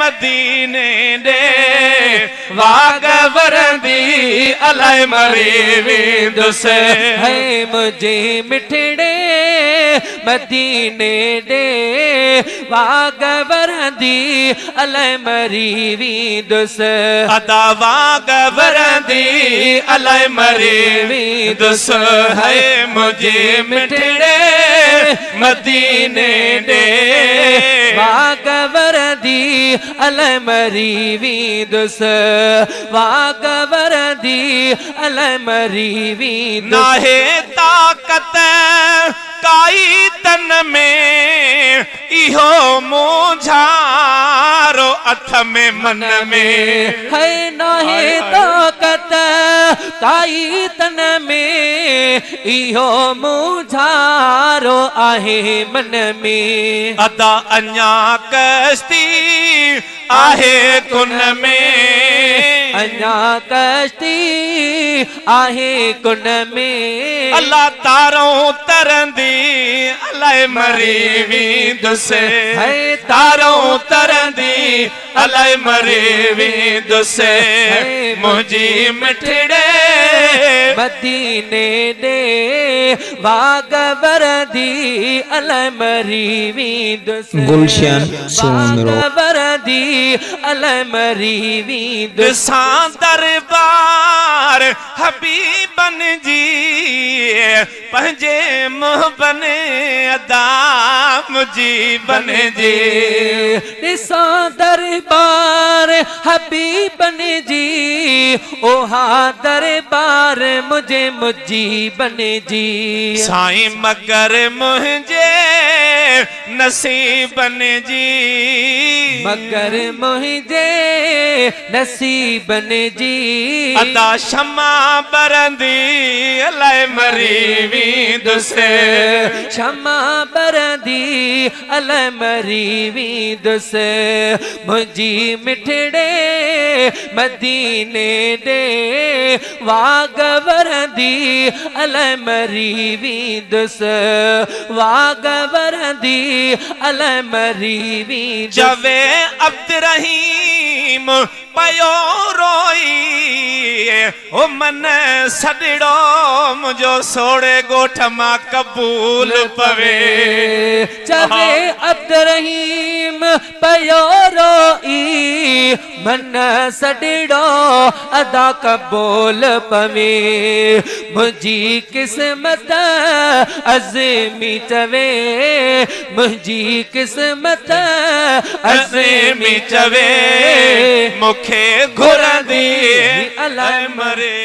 مديني ڏي واڳ ورندي الائي مري ويندس. هي منهنجي مٺڙي مديني ڏي واڳ ورندي الائي مري ويندس. ادا واڳ ورندي الائي مري ويندس. هي منهنجي مٺڙي مديني ڏي. واڳ ورندي الائي مري ويندس. واڳ ورندي الائي مري ويندس. ناهي طاقت ڪائي تن ۾، اهو مونجهارو اٿم من ۾. هي ناهي طاقت ڪائي تن ۾، اهو مونجهارو آهي من ۾. ادا اڃا ڪشتي آهي ڪن ۾. اڃا ڪشتي آهي ڪن ۾. الا تارون ترندي الائي مري ويندس. هي تارون ترندي الائي مري ويندس. منهنجي مٺڙي. مديني ڏي واڳ ورندي الائي مري ويندس. گلشن واڳ سومرو. ورندي الائي مري ويندس. ڏسان دربار حبيبن جي پنهنجي محبن ادا مجيبن جي. ڏسان دربار حبيبن جي اها دربار منهنجي مجيبن جي. سائين مگر منهنجي نصيبن جي. مگر منهنجي نصيبن جي. ادا شمع ٻرندي الائي مري ويندس. شمع ٻرندي الائي مري ويندس. منهنجي مٺڙي مديني ڏي واڳ ورندي الائي مري ويندس. واڳ ورندي الائي مري ويندس. چوي عبدالرحيم پيو روئي او من سڏڙو منهنجو سوڙهي ڳوٺ مان قبول پوي. چوي عبدالرحيم پيو روئي من سڏڙو ادا قبول پوي. منهنجي قسمت عظيمي چوي منهنجي قسمت عظيمي چوي مون کي گهرندي الائي مري.